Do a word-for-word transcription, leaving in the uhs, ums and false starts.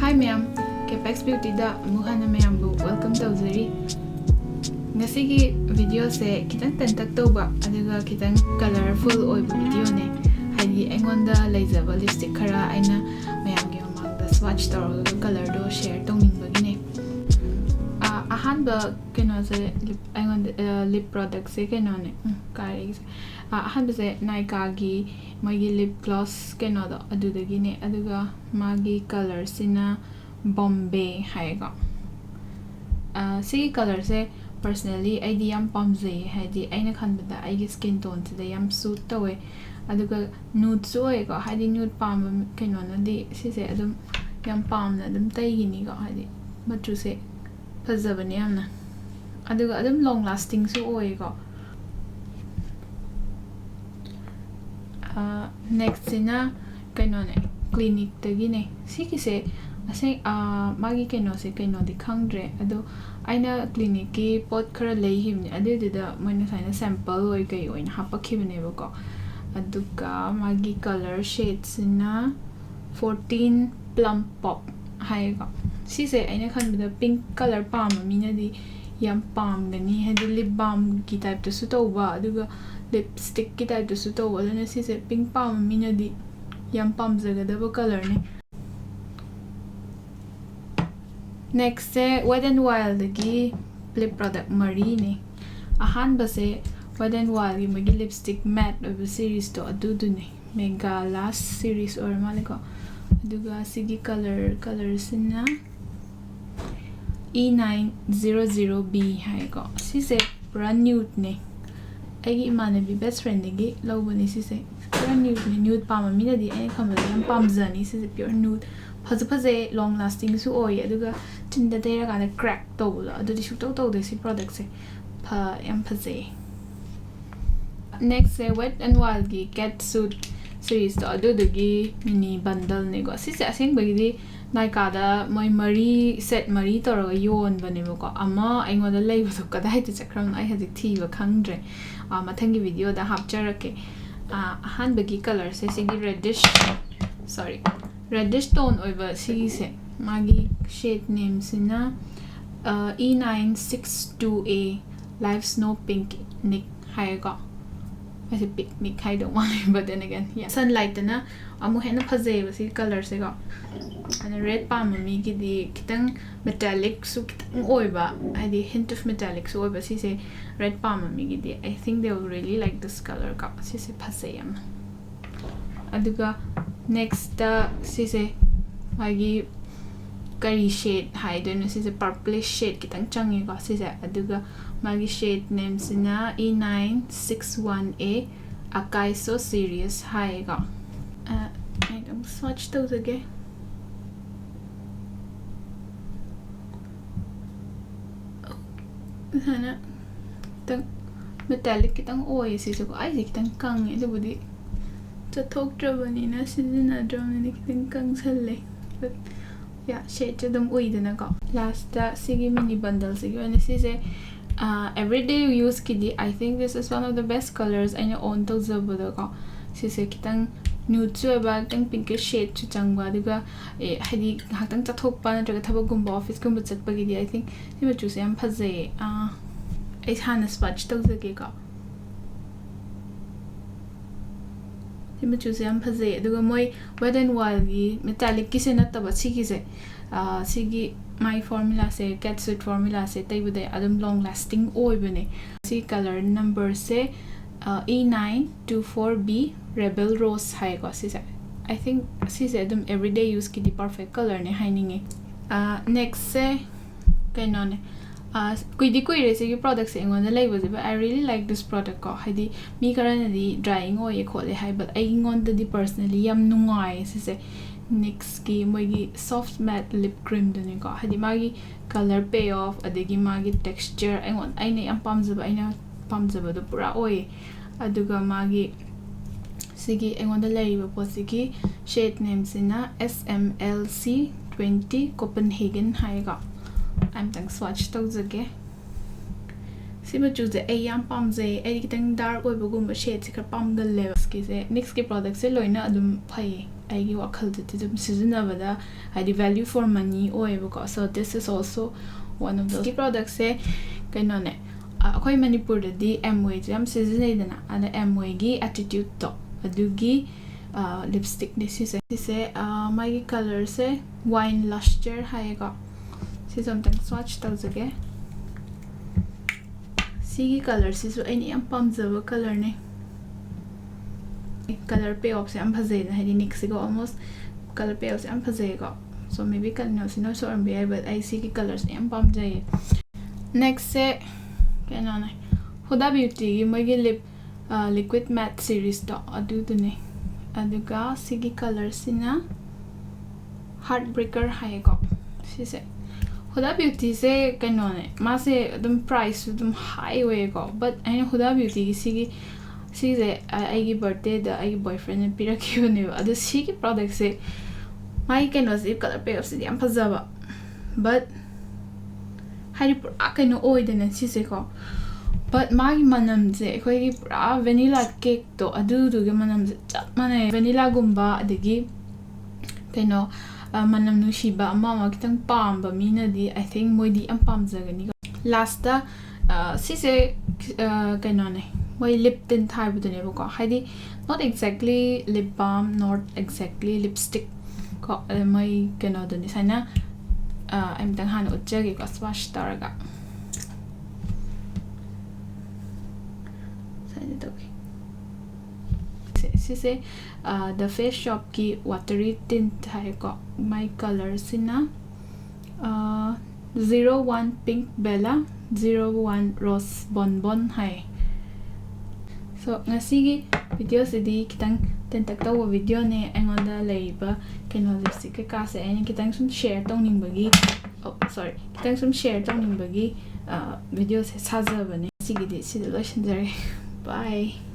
Hi ꯃꯌꯥꯝ, Capex Beautyꯗ ꯑꯃꯨꯛ ꯍꯟꯅ ꯃꯌꯥꯝꯕꯨ welcome ꯇꯧꯖꯔꯤ꯫ ꯉꯁꯤꯒꯤ videoꯁꯦ ꯈꯤꯇꯪ ꯇꯦꯟꯇꯛ ꯇꯧꯕ ꯑꯗꯨꯒ ꯈꯤꯇꯪ colourful ꯑꯣꯏꯕ videoꯅꯦ꯫ ꯍꯥꯏꯗꯤ ꯑꯩꯉꯣꯟꯗ ꯂꯩꯖꯕ lipstick ꯈꯔ ꯑꯩꯅ ꯃꯌꯥꯝꯒꯤ ꯃꯃꯥꯡꯗ swatch ꯇꯧꯔꯒ colourꯗꯣ share ꯇꯧꯅꯤꯡꯕꯒꯤꯅꯦ꯫ ꯑ, ꯑꯍꯥꯟꯕ ꯀꯩꯅꯣꯁꯦ lip, ꯑꯩꯉꯣꯟꯗ, ꯑ, lip productꯁꯦ ꯀꯩꯅꯣꯅꯦ꯫ ꯎꯝ, ꯀꯥꯏꯔꯦ ꯑꯩꯒꯤꯁꯦ꯫ ꯑ, ꯑꯍꯥꯟꯕꯁꯦ Nykaaꯒꯤ ꯃꯣꯏꯒꯤ lip gloss ꯀꯩꯅꯣꯗꯣ ꯑꯗꯨꯗꯒꯤꯅꯦ꯫ ꯑꯗꯨꯒ ꯃꯥꯒꯤ colourꯁꯤꯅ Bombay ꯍꯥꯏꯌꯦꯀꯣ꯫ ꯑ, ꯁꯤꯒꯤ colourꯁꯦ personally ꯑꯩꯗꯤ ꯌꯥꯝ ꯄꯥꯝꯖꯩꯌꯦ, ꯍꯥꯏꯗꯤ ꯑꯩꯅ ꯈꯟꯕꯗ ꯑꯩꯒꯤ skin toneꯁꯤꯗ ꯌꯥꯝ suit ꯇꯧꯋꯦ꯫ ꯑꯗꯨꯒ nudeꯁꯨ ꯑꯣꯏꯌꯦꯀꯣ, ꯍꯥꯏꯗꯤ nude ꯄꯥꯝꯕ ꯃꯤ-, ꯀꯩꯅꯣꯅꯗꯤ ꯁꯤꯁꯦ ꯑꯗꯨꯝ ꯌꯥꯝ ꯄꯥꯝꯅ ꯑꯗꯨꯝ ꯇꯩꯒꯤꯅꯤꯀꯣ, ꯍꯥꯏꯗꯤ ꯃꯆꯨꯁꯦ ꯐꯖꯕꯅꯦ ꯌꯥꯝꯅ꯫ ꯑꯗꯨꯒ ꯑꯗꯨꯝ long lastingꯁꯨ ꯑꯣꯏꯌꯦꯀꯣ꯫ ꯑ, nextꯁꯤꯅ ꯀꯩꯅꯣꯅꯦ, Cliniqueꯇꯒꯤꯅꯦ꯫ ꯁꯤꯒꯤꯁꯦ ꯑꯁꯦꯡ-, ꯑ, ꯃꯥꯒꯤ ꯀꯩꯅꯣꯁꯦ ꯀꯩꯅꯣꯗꯤ ꯈꯪꯗ꯭ꯔꯦ, ꯑꯗꯣ ꯑꯩꯅ Cliniqueꯀꯤ ꯄꯣꯠ ꯈꯔ ꯂꯩꯈꯤꯕꯅꯦ, ꯑꯗꯨꯏꯗꯨꯗ ꯃꯣꯏꯅ ꯁꯨꯃꯥꯏꯅ sample ꯑꯣꯏ ꯀꯩ ꯑꯣꯏꯅ ꯍꯥꯞꯄꯛꯈꯤꯕꯅꯦꯕꯀꯣ꯫ ꯑꯗꯨꯒ ꯃꯥꯒꯤ colour shadeꯁꯤꯅ fourteen Plum Pop ꯍꯥꯏꯌꯦꯀꯣ꯫ ꯁꯤꯁꯦ ꯑꯩꯅ ꯈꯟꯕꯗ pink colour ꯄꯥꯝꯕ ꯃꯤꯅꯗꯤ ꯌꯥꯝ ꯄꯥꯝꯒꯅꯤ, ꯍꯥꯏꯗꯤ lip balmꯒꯤ typeꯇꯁꯨ ꯇꯧꯕ, ꯑꯗꯨꯒ lipstickꯀꯤ typeꯇꯁꯨ ꯇꯧꯕ, ꯑꯗꯨꯅ ꯁꯤꯁꯦ pink ꯄꯥꯝꯕ ꯃꯤꯅꯗꯤ ꯌꯥꯝ ꯄꯥꯝꯖꯒꯗꯕ colourꯅꯤ꯫ Nextꯁꯦ Wet n Wildꯗꯒꯤ lip product ꯃꯔꯤꯅꯦ꯫ ꯑꯍꯥꯟꯕꯁꯦ Wet n Wildꯒꯤ ꯃꯣꯏꯒꯤ lipstick matte ꯑꯣꯏꯕ seriesꯇꯣ ꯑꯗꯨꯗꯨꯅꯦ꯫ Mega Lash series ꯑꯣꯏꯔ ꯃꯥꯜꯂꯦꯀꯣ꯫ ꯑꯗꯨꯒ ꯁꯤꯒꯤ colour, colourꯁꯤꯅ E nine zero zero B ꯍꯥꯏꯌꯦꯀꯣ꯫ ꯁꯤꯁꯦ ꯄꯨꯔꯥ nudeꯅꯦ꯫ ꯑꯩꯒꯤ ꯏꯃꯥꯟꯅꯕꯤ best friendꯗꯒꯤ ꯂꯧꯕꯅꯦ ꯁꯤꯁꯦ꯫ Pure nudeꯅꯦ꯫ Nude ꯄꯥꯝꯕ ꯃꯤꯅꯗꯤ ꯑꯩꯅ ꯈꯟꯕꯗ ꯌꯥꯝ ꯄꯥꯝꯖꯅꯤ ꯁꯤꯁꯦ꯫ Pure nude꯫ ꯐꯁꯨ ꯐꯖꯩ, long lastingꯁꯨ ꯑꯣꯏꯌꯦ, ꯑꯗꯨꯒ ꯆꯤꯟꯗ ꯇꯩꯔꯀꯥꯟꯗ crack ꯇꯧꯕꯗꯣ ꯑꯗꯨꯗꯤ ꯁꯨꯛꯇꯧ ꯇꯧꯗꯦ ꯁꯤ productꯁꯦ꯫ ꯐ-, ꯌꯥꯝ ꯐꯖꯩꯌꯦ꯫ Nextꯁꯦ Wet n Wildꯒꯤ Cat Suit seriesꯇꯣ ꯑꯗꯨꯗꯨꯒꯤ mini bundleꯅꯦꯀꯣ꯫ ꯁꯤꯁꯦ ꯑꯁꯦꯡꯕꯒꯤꯗꯤ Nykaaꯗ ꯃꯣꯏ ꯃꯔꯤ, set ꯃꯔꯤ ꯇꯧꯔꯒ ꯌꯣꯟꯕꯅꯦꯕꯀꯣ꯫ ꯑꯃ ꯑꯩꯉꯣꯟꯗ ꯂꯩꯕꯗꯣ ꯀꯗꯥꯏꯗ ꯆꯠꯈ꯭ꯔꯕꯅꯣ ꯑꯩ ꯍꯧꯖꯤꯛ ꯊꯤꯕ ꯈꯪꯗ꯭ꯔꯦ꯫ ꯑ, ꯃꯊꯪꯒꯤ videoꯗ ꯍꯥꯞꯆꯔꯛꯀꯦ꯫ ꯑ, ꯑꯍꯥꯟꯕꯒꯤ colourꯁꯦ ꯁꯤꯒꯤ reddish, sorry, reddish tone ꯑꯣꯏꯕ ꯁꯤꯒꯤꯁꯦ꯫ ꯃꯥꯒꯤ shade nameꯁꯤꯅ E nine six two A Live Snow Pink Nick ꯍꯥꯏꯌꯦꯀꯣ꯫ ꯑꯩꯁꯦ ꯄꯤꯛꯅꯤꯛ ꯍꯥꯏꯗꯧ ꯃꯥꯜꯂꯦ, but then again, yeah, sunlightꯇꯅ ꯑꯃꯨꯛ ꯍꯦꯟꯅ ꯐꯖꯩꯌꯦꯕ ꯁꯤꯒꯤ colorꯁꯦꯀꯣ꯫ ꯑꯗꯨꯅ red ꯄꯥꯝꯕ ꯃꯤꯒꯤꯗꯤ ꯈꯤꯇꯪ metallicꯁꯨ ꯈꯤꯇꯪ ꯑꯣꯏꯕ, ꯍꯥꯏꯗꯤ hint of metallicꯁꯨ ꯑꯣꯏꯕ ꯁꯤꯁꯦ red ꯄꯥꯝꯕ ꯃꯤꯒꯤꯗꯤ, I think they will really like this color ꯀꯣ꯫ ꯁꯤꯁꯦ ꯐꯖꯩ ꯌꯥꯝꯅ꯫ ꯑꯗꯨꯒ nextꯇ ꯁꯤꯁꯦ ꯃꯥꯒꯤ ꯀꯔꯤ shade ꯍꯥꯏꯗꯣꯏꯅꯣ, ꯁꯤꯁꯦ purplish shade ꯈꯤꯇꯪ ꯆꯪꯉꯦꯀꯣ ꯁꯤꯁꯦ꯫ ꯑꯗꯨꯒ ꯃꯥꯒꯤ shade nameꯁꯤꯅ E nine six one A Akai So Serious ꯍꯥꯏꯌꯦꯀꯣ꯫ ꯑ, ꯑꯩ ꯑꯗꯨꯝ swatch ꯇꯧꯖꯒꯦ꯫ ꯁꯨꯃꯥꯏꯅ ꯈꯤꯇꯪ metallic ꯈꯤꯇꯪ ꯑꯣꯏꯌꯦ ꯁꯤꯁꯦꯀꯣ꯫ ꯑꯩꯁꯦ ꯈꯤꯇꯪ ꯀꯪꯉꯦ, ꯑꯗꯨꯕꯨꯗꯤ ꯆꯠꯊꯣꯛꯇ꯭ꯔꯕꯅꯤꯅ, ꯁꯤꯖꯤꯟꯅꯗ꯭ꯔꯕꯅꯤꯅ ꯈꯤꯇꯪ ꯀꯪꯁꯜꯂꯦ꯫ But yeah, shadeꯁꯦ ꯑꯗꯨꯝ ꯎꯏꯗꯅꯀꯣ꯫ Lastꯇ ꯁꯤꯒꯤ mini bundleꯁꯤꯒꯤ ꯑꯣꯏꯅ ꯁꯤꯁꯦ, ꯑ, everyday useꯀꯤꯗꯤ I think this is one of the best colors ꯑꯩꯅ own ꯇꯧꯖꯕꯗꯀꯣ꯫ ꯁꯤꯁꯦ ꯈꯤꯇꯪ nudeꯁꯨ ꯑꯣꯏꯕ, ꯈꯤꯇꯪ pinkish shadeꯁꯨ ꯆꯪꯕ, ꯑꯗꯨꯒ, ꯑꯦ, ꯍꯥꯏꯗꯤ ꯉꯥꯏꯍꯥꯛꯇꯪ ꯆꯠꯊꯣꯛꯄ ꯅꯠꯇ꯭ꯔꯒ ꯊꯕꯛꯀꯨꯝꯕ officeꯀꯨꯝꯕ ꯆꯠꯄꯒꯤꯗꯤ I think ꯁꯤ ꯃꯆꯨꯁꯦ ꯌꯥꯝ ꯐꯖꯩꯌꯦ꯫ ꯑ, ꯑꯩ ꯍꯥꯟꯅ swatch ꯇꯧꯖꯒꯦꯀꯣ꯫ ꯁꯤ ꯃꯆꯨꯁꯦ ꯌꯥꯝ ꯐꯖꯩ꯫ ꯑꯗꯨꯒ ꯃꯣꯏ Wet n Wildꯒꯤ metallicꯀꯤꯁꯦ ꯅꯠꯇꯕ ꯁꯤꯒꯤꯁꯦ, ꯑ, ꯁꯤꯒꯤ ꯃꯥꯏ formulaꯁꯦ, cat suit formulaꯁꯦ ꯇꯩꯕꯗ ꯑꯗꯨꯝ long lasting ꯑꯣꯏꯕꯅꯦ꯫ ꯁꯤ color numberꯁꯦ, ꯑ, E nine two four B Rebel Rose ꯍꯥꯏꯌꯦꯀꯣ ꯁꯤꯁꯦ꯫ I think ꯁꯤꯁꯦ ꯑꯗꯨꯝ everyday useꯀꯤꯗꯤ perfect colorꯅꯦ ꯍꯥꯏꯅꯤꯡꯉꯦ꯫ ꯑ, nextꯁꯦ ꯀꯩꯅꯣꯅꯦ, ꯑ, ꯀꯨꯏꯗꯤ ꯀꯨꯏꯔꯦ ꯁꯤꯒꯤ productꯁꯦ ꯑꯩꯉꯣꯟꯗ ꯂꯩꯕꯁꯦ, but I really like this product ꯀꯣ꯫ ꯍꯥꯏꯗꯤ ꯃꯤ ꯈꯔꯅꯗꯤ drying ꯑꯣꯏꯌꯦ ꯈꯣꯠꯂꯦ ꯍꯥꯏ, but ꯑꯩꯉꯣꯟꯗꯗꯤ personally ꯌꯥꯝ ꯅꯨꯡꯉꯥꯏꯌꯦ ꯁꯤꯁꯦ꯫ NYXꯀꯤ ꯃꯣꯏꯒꯤ soft matte lip creamꯗꯨꯅꯤꯀꯣ꯫ ꯍꯥꯏꯗꯤ ꯃꯥꯒꯤ color payoff, ꯑꯗꯒꯤ ꯃꯥꯒꯤ texture, ꯑꯩꯉꯣꯟ-, ꯑꯩꯅ ꯌꯥꯝ ꯄꯥꯝꯖꯕ, ꯑꯩꯅ ꯄꯥꯝꯖꯕꯗꯣ ꯄꯨꯔꯥ ꯑꯣꯏꯌꯦ꯫ ꯑꯗꯨꯒ ꯃꯥꯒꯤ ꯁꯤꯒꯤ ꯑꯩꯉꯣꯟꯗ ꯂꯩꯔꯤꯕ ꯄꯣꯠꯁꯤꯒꯤ shade nameꯁꯤꯅ S M L C twenty Copenhagen ꯍꯥꯏꯌꯦꯀꯣ꯫ ꯑꯩ ꯑꯝꯇꯪ swatch ꯇꯧꯖꯒꯦ꯫ ꯁꯤ ꯃꯆꯨꯁꯦ ꯑꯩ ꯌꯥꯝ ꯄꯥꯝꯖꯩ꯫ ꯑꯩꯗꯤ ꯈꯤꯇꯪ dark ꯑꯣꯏꯕꯒꯨꯝꯕ shadeꯁꯦ ꯈꯔ ꯄꯥꯝꯒꯜꯂꯦꯕ꯫ NYXꯀꯤꯁꯦ, NYXꯀꯤ productꯁꯦ ꯂꯣꯏꯅ ꯑꯗꯨꯝ ꯐꯩꯌꯦ꯫ ꯑꯩꯒꯤ ꯋꯥꯈꯜꯗꯗꯤ ꯑꯗꯨꯝ ꯁꯤꯖꯤꯟꯅꯕꯗ ꯍꯥꯏꯗꯤ value for money ꯑꯣꯏꯌꯦꯕꯀꯣ꯫ So this is also one of those. ꯁꯤ productꯁꯦ ꯀꯩꯅꯣꯅꯦ, ꯑ, ꯑꯩꯈꯣꯏ ꯃꯅꯤꯄꯨꯔꯗꯗꯤ Amwayꯁꯦ ꯌꯥꯝ ꯁꯤꯖꯤꯟꯅꯩꯗꯅ, ꯑꯗ Amwayꯒꯤ Attitudeꯇꯣ ꯑꯗꯨꯒꯤ lipstickꯅꯦ ꯁꯤꯁꯦ꯫ ꯁꯤꯁꯦ, ꯑ, ꯃꯥꯒꯤ colorꯁꯦ Wine Lustre ꯍꯥꯏꯌꯦꯀꯣ꯫ ꯁꯤꯁꯨ ꯑꯝꯇꯪ swatch ꯇꯧꯖꯒꯦ꯫ ꯁꯤꯒꯤ colorꯁꯤꯁꯨ ꯑꯩꯅ ꯌꯥꯝ ꯄꯥꯝꯖꯕ colorꯅꯦ꯫ Color payoffꯁꯦ ꯌꯥꯝ ꯐꯖꯩꯗꯅ, ꯍꯥꯏꯗꯤ NYXꯀ almost color payoffꯁꯦ ꯌꯥꯝ ꯐꯖꯩꯀꯣ꯫ So maybe ꯀꯩꯅꯣꯁꯤ ꯅꯣꯏꯁꯨ ꯑꯣꯏꯔꯝꯕ ꯌꯥꯏ, but ꯑꯩ ꯁꯤꯒꯤ colorꯁꯦ ꯌꯥꯝ ꯄꯥꯝꯖꯩꯌꯦ꯫ Nextꯁꯦ ꯀꯩꯅꯣꯅꯦ, Huda Beautyꯒꯤ ꯃꯣꯏꯒꯤ lip, ꯑ, liquid matte seriesꯇꯣ ꯑꯗꯨꯗꯨꯅꯦ꯫ ꯑꯗꯨꯒ ꯁꯤꯒꯤ colorꯁꯤꯅ Heartbreaker ꯍꯥꯏꯌꯦꯀꯣ ꯁꯤꯁꯦ꯫ Huda Beautyꯁꯦ ꯀꯩꯅꯣꯅꯦ, ꯃꯥꯁꯦ ꯑꯗꯨꯝ priceꯁꯨ ꯑꯗꯨꯝ high ꯑꯣꯏꯌꯦꯀꯣ, but ꯑꯩꯅ Huda Beautyꯒꯤ ꯁꯤꯒꯤ, ꯁꯤꯁꯦ ꯑ-, ꯑꯩꯒꯤ birthdayꯗ ꯑꯩꯒꯤ boyfriendꯅ ꯄꯤꯔꯛꯈꯤꯕꯅꯦꯕ꯫ ꯑꯗꯣ ꯁꯤꯒꯤ productꯁꯦ, ꯃꯥꯒꯤ ꯀꯩꯅꯣꯁꯦ, color payoffꯁꯤꯗꯤ ꯌꯥꯝ ꯐꯖꯕ, but ꯍꯥꯏꯗꯤ ꯄꯨꯔꯥ ꯀꯩꯅꯣ ꯑꯣꯏꯗꯅ ꯁꯤꯁꯦꯀꯣ, but ꯃꯥꯒꯤ ꯃꯅꯝꯁꯦ ꯑꯩꯈꯣꯏꯒꯤ ꯄꯨꯔꯥ vanilla cakeꯇꯣ ꯑꯗꯨꯗꯨꯒꯤ ꯃꯅꯝꯁꯦ ꯆꯞ ꯃꯥꯟꯅꯩ꯫ Vanillaꯒꯨꯝꯕ ꯑꯗꯒꯤ ꯀꯩꯅꯣ, ꯑ, ꯃꯅꯝ ꯅꯨꯡꯁꯤꯕ ꯑꯃ ꯑꯃ ꯈꯤꯇꯪ ꯄꯥꯝꯕ ꯃꯤꯅꯗꯤ I think ꯃꯣꯏꯗꯤ ꯌꯥꯝ ꯄꯥꯝꯖꯒꯅꯤꯀꯣ꯫ Lastꯇ, ꯑ, ꯁꯤꯁꯦ, ꯑ, ꯀꯩꯅꯣꯅꯦ, ꯃꯣꯏ lip tint ꯍꯥꯏꯕꯗꯨꯅꯦꯕꯀꯣ, ꯍꯥꯏꯗꯤ not exactly lip balm, not exactly lipstick ꯀꯣ, ꯑꯗ ꯃꯣꯏ ꯀꯩꯅꯣꯗꯨꯅꯤ ꯁꯨꯃꯥꯏꯅ, ꯑ, ꯑꯩ ꯑꯝꯇꯪ ꯍꯥꯟꯅ ꯎꯠꯆꯒꯦꯀꯣ, swatch ꯇꯧꯔꯒ꯫ ꯁꯨꯃꯥꯏꯅ ꯇꯧꯒꯦ꯫ ꯁꯦ-, ꯁꯤꯁꯦ, ꯑ, The Face Shopꯀꯤ watery tint ꯍꯥꯏꯀꯣ, ꯃꯥꯏ colorꯁꯤꯅ, ꯑ, zero one Pink Bella, zero one Rose Bonbon ꯍꯥꯏ꯫ So, ꯉꯁꯤꯒꯤ videoꯁꯤꯗꯤ ꯈꯤꯇꯪ ꯇꯦꯟꯇꯛ ꯇꯧꯕ videoꯅꯦ꯫ ꯑꯩꯉꯣꯟꯗ ꯂꯩꯔꯤꯕ ꯀꯩꯅꯣ lipstick ꯀꯩꯀꯥꯁꯦ ꯑꯩꯅ ꯈꯤꯇꯪ ꯁꯨꯝ share ꯇꯧꯅꯤꯡꯕꯒꯤ, oh, sorry, ꯈꯤꯇꯪ ꯁꯨꯝ share ꯇꯧꯅꯤꯡꯕꯒꯤ, ꯑ, videoꯁꯦ ꯁꯥꯖꯕꯅꯦ꯫ ꯉꯁꯤꯒꯤꯗꯤ ꯁꯤꯗ ꯂꯣꯏꯁꯤꯟꯖꯔꯒꯦ꯫ Bye꯫